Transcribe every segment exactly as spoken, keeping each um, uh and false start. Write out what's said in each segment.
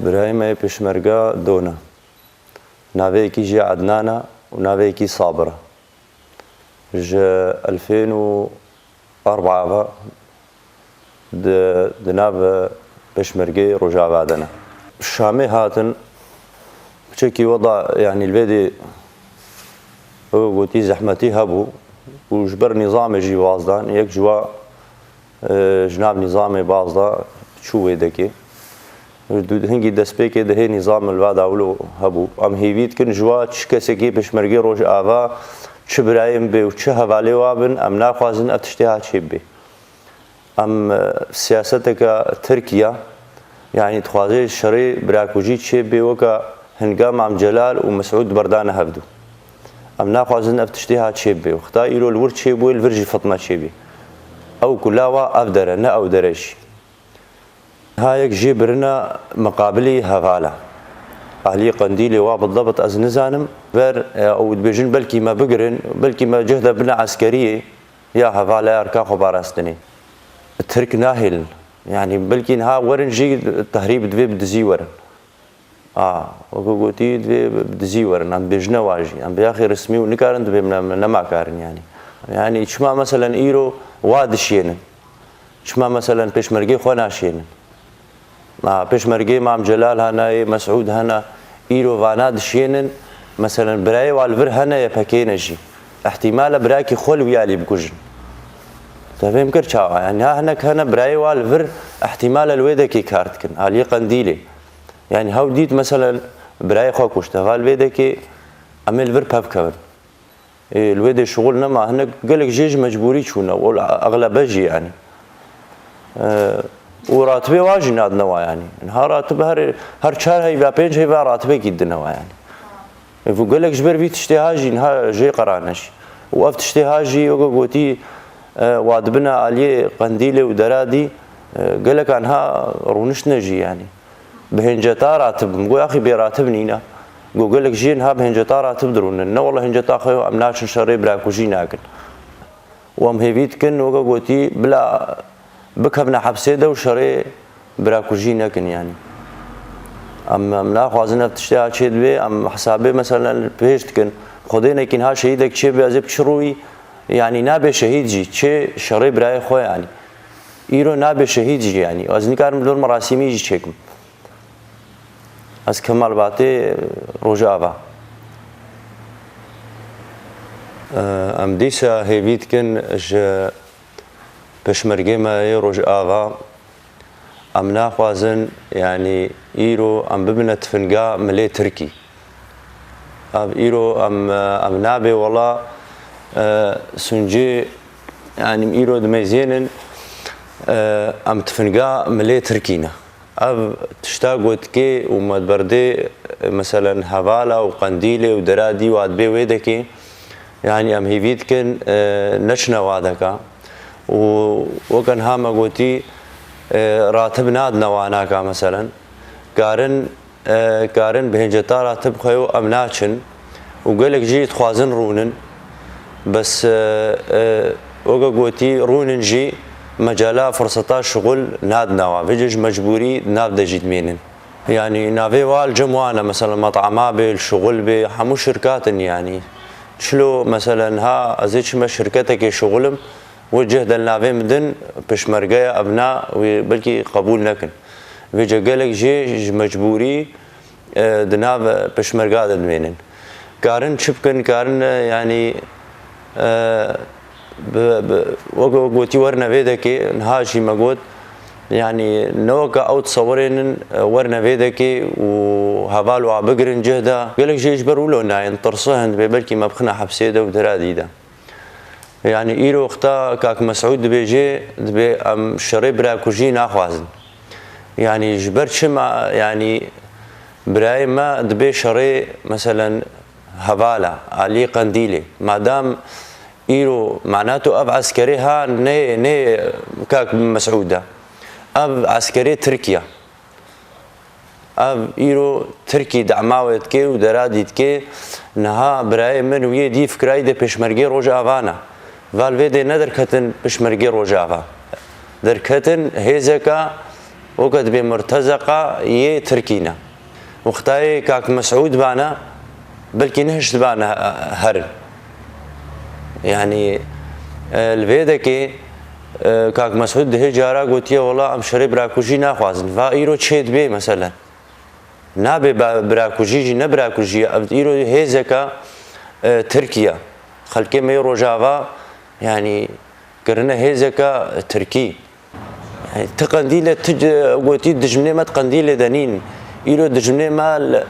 Birayê me yê pêşmerga dona. Navê yekî jî Ednan e û navê yekî Sabir e. Ji elfên û erba ve di, di nav pêşmergê Rojava de ne. Şamê hatin, piçekî weda, yanî li vê dê wek gotî zehmetî hebû û ji ber nîzamê jî baz dan, yek ji wa, e, ji nav nîzamê baz da çû wê dekê. Du-, hingî destpêkê di hê nîzam li va dawlo hebû. Em hêvî dikin ji wa çi kesekî pêşmergê Rojava, çi birayên bê û çi hevalê wa bin, em naxwazin ev tiştê ha çê bê. Em, e, siyaseteke Tirkiye, yanî dixwaze şerê birakujî çê bê weke hinga Mam Celal û Mesûd berdane hevdû. Em naxwazin ev tiştê ha çê bê. Wexta îro li wir çê bûye, li vir jî fitne çê bê. Ew kula wa ev dere, ne ew dere jî. Ha yek jê birine miqabilî hevala. Aliyê Qendîlê wa bidebit ez nizanim. Ver, e, ew dibêjin belkî me bigirin, belkî me cih de bine eskeriyê ya hevala ya erka xweparastinê. Tirk nahêlin. Yanî belkî niha werin jî tehrîb divê bi dizî werin. A, wekî gotî divê bi dizî werin. Em bêjine wa jî. Em bi yaxê resmî û nikarin divê em ne-, nema karin yanî. Yanî çima meselen îro wa dişiyênin? Çima meselen pêşmergê xwe naşiyênin? Ma pêşmergê Mam Celal hene, yê Mesûd hene, îro vana dişiyênin, meselen birayê wa li vir hene Y P G ne jî. Îhtîmal e birakî xwe li wî alî bikujin. Te fêm kir çawa? Yanî ha hinek hene birayê wa li vir îhtîmal e li wê dekê kar dikin, aliyê Qendîlê. Yanî hew dît meselen birayê xwe kuşt, heval vê dekê em ê li vir pev kevin. Ê, li wê dê şixul nema, hinek gelek jê ji mecbûrî çûne, û exlebe jî yanî. E, û ratibê wa jî nadine wa yanî. Niha ratib her, her çar heyva, pênc heyva ratibekî didine wa yanî. Ê, û gelek ji ber vî tiştê ha jî niha jê qerane jî. Û ev tiştê ha jî, weke gotî, e, wa dibine aliyê Qendîlê û Deradî, e, geleka niha rûniştine jî yanî. Bi hênceta ratib, min got, axî bêratib nîne. Got, gelek jê niha bi hênceta ratib dirûnin. Ne wele hênceta xwe yo, em naçin şerê birakujî nakin. Û em hêvî dikin, weke gotî, bila bikevine hepsê de û şerê birakujî nekin, yanî. Em, em naxwazin ev tiştê ha çê divê, em hesabê, meselen, pêş dikin. Xwedê nekî niha şehîdek çê bê, ez ê bi çi rûyî, yanî, nabe şehîd jî, çê şerê birayê xwe, yanî. Îro nabe şehîd jî, yanî. Ez nikarim li vir merasîmî jî çêkim. Ez Kemal Batê, Rojava. Em dîsa hêvî dikin ji pêşmergê me yê Rojava. Em naxwazin, yanî îro em bibine tifinga milê Tirkî. Ev îro em, em nabê wela, e, suncê, yanî îro dimeyzênin, e, em tifinga milê Tirkî ne. Ev tişta gotikê û me di berdê, meselen, Hevala û Qendîlê û Deradî û adbê wê dekê, yanî em hêvî dikin, e, neçine wadeka. Û weke niha me gotî, e, ratib nadine wanaka, meselen. Karin, e, karin bi hênceta ratib xwe yo em naçin. Û gelek jî dixwazin rûnin. Bes, e, e, weke gotî rûnin jî mecala firseta şixul nadine wan. Vêce ji mecbûrî nav de jî dimênin. Yanî navê wa li cem wan e, mesela metama bê, li şixul bê, hemû şirkat in yanî. Çilo mesela niha ez ê çime şirketekê şixulim, wê cih de li navê min din pêşmerge ye, ev na wê belkî qebûl nekin. Vêce gelek jê ji mecbûrî e, di nav pêşmerga de dimênin. Karin çi bikin, karin, e, yanî, e, bi, bi, wek, wek gotî werine vê dekê, niha jî me got, yanî ne weke ew disewirênin, e, werine vê dekê û heval wa bigirin cih de. Gelek jê ji ber wilo nayên, tirsihin, dibê belkî me bixine hepsê de û Deradî de. Yanî îro wexta kak Mesûd dibêje, dibê em şerê birakujî naxwazin. Yanî ji ber çima, yanî birayê me dibê şerê, meselen, Hevala, alî Qendîlê. Madam îro, mana tu ev eskerê ha nê, nê kak Mesûd e. Ev eskerê Tirkiye. Ev îro Tirkî dema wê dike û Deradî dike, niha birayê min û yê dî fikrayî de pêşmergê Rojava ne. Val vê dê ne derketin pêşmergê Rojava. Derketin hêzeka Weke dibê murtezeqa yê Tirkî ne. Wextayê kak Mesûd bana, belkî nehiştibana herin. Yanî, e, li vê dekê, e, kak Mesûd dihê cara gotiye, wela em şerê birakujî naxwazin. Va îro çê dibê meselen. Nabe ba-, birakujî jî ne birakujî ye. Ev îro hêzeka, e, Tirkî ye. Xelkê me yê Rojava, yanî, kirine hêzeka Tirkî. Yanî, ti qendîle, ti c-, gotî dijminê me di qendîlê de nîn. Îro dijminê me li,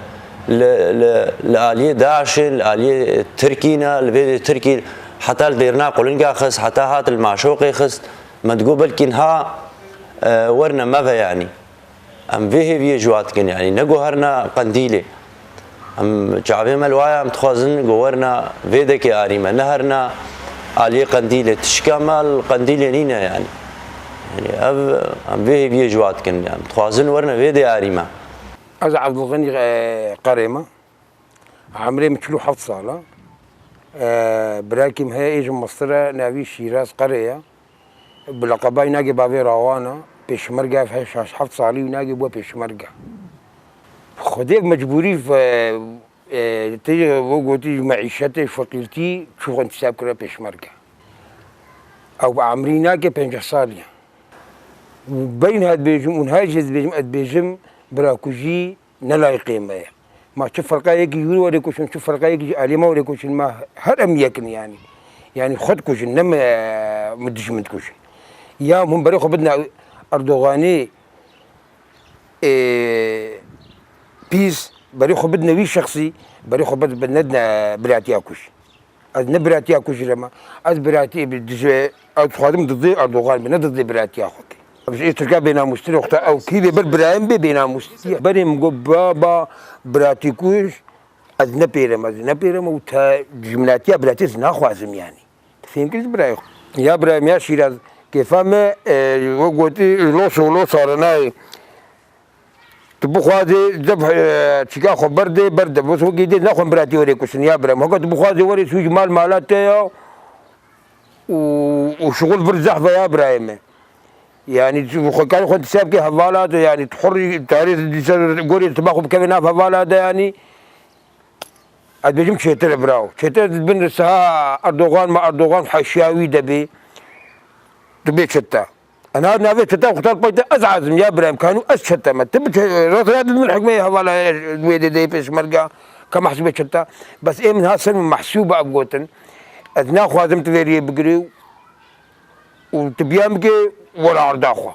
li, li, li aliyê DAIŞ in, li aliyê Tirkî ne, li vê Tirkî heta li dêrina qulinga xist, heta hat li maşoqê xist. Me digot belkî niha, e, werine me ve yanî. Em vê hêviyê ji wa dikin, yanî ne guherina qendîlê. Em çavê me li waya, em dixwazin guherina vê dekê arî me, ne herina aliyê qendîlê. Tişka me li qendîlê nîne yanî. Yanî ev, em vê hêviyê ji wa dikin. Em dixwazin werine vê dê arî me. Ez Abdulganî, e, Qerê me. Emrê min çil û heft sal e. E, birakî min heye, ê ji Misir e, navî Şîraz Qerê ye. Bi leqeba wî nagê bavê Rawan e. Pêşmerge, he şaş heft salî wî nagê bû pêşmerge. Xwedê mecbûrî, e, e, tê wê gotî ji meîşetê, feqîrtî çû xwe întisab kire pêşmerge. Ew bi emrî nake, pêncî salî ye. Beyn ha dibêjim û niha jî dibêjim, ez dibêjim birakujî ne layîqê me ye. Ma çi ferqa yekî ji wir were kuştin, çi ferqa yekî ji aliyê me were kuştin, ma her em yek in yanî. Yanî xwe dikujin, ne me, me dijmin dikujin. Ya hûn berê xwe bidine Erdoganê, ê, pîs, berê xwe bidine wî şexsî, berê xwe bid-, bid-, nedine biratiya kujî. Ez ne biratiya kujî re me. Ez biratî bi dijê, ez dixwazim didê Erdogan be, ne didê biratiya xwe ke. Ji ê Tirka bênamûstir wexta ew kî bê, bir birayê min bê bênamûstir. Berê min got, baba, biratî kuj, ez nepêrem, ez nepêrem û te dijminatiya biratî ez naxwazim yanî. Fêm kir ji birayê xwe. Ya birayê min ya Şîraz, kêfa me, e, wek gotî, loso, losa re nayê. Tu bixwazê, dev, e, çîka xwe berdê, berde. Bes wekî dê naxwem biratî were kuştin, ya birayê min. Heke tu bixwazê were, sûc mal mala te ya û, û şixul vir zehf e, ya birayê min. Yanî tu xwe karî xwe dişa bikê hevala de, yanî tu hurrî tarî dîsa gorê tu baxwe bikeve nav hevala de, yanî. Ez dibêjim çêtir e, birawo. Çêtir e, di bin siha Erdogan me, Erdogan heşiya wî de bê. Tu bê çete. Ena navê çete Xutar Payte ez azim ya birayê min, kanû ez çete me. Tu bi çe-, rastaya di min hikmeyê hevala wê dê dê pêşmerga, ka mehsûbê çete. Bes ê min ha ser min mehsûb e ev gotin. Ez naxwazim tu vê riyê bigirî û tu biya min bikê wela arda xwe.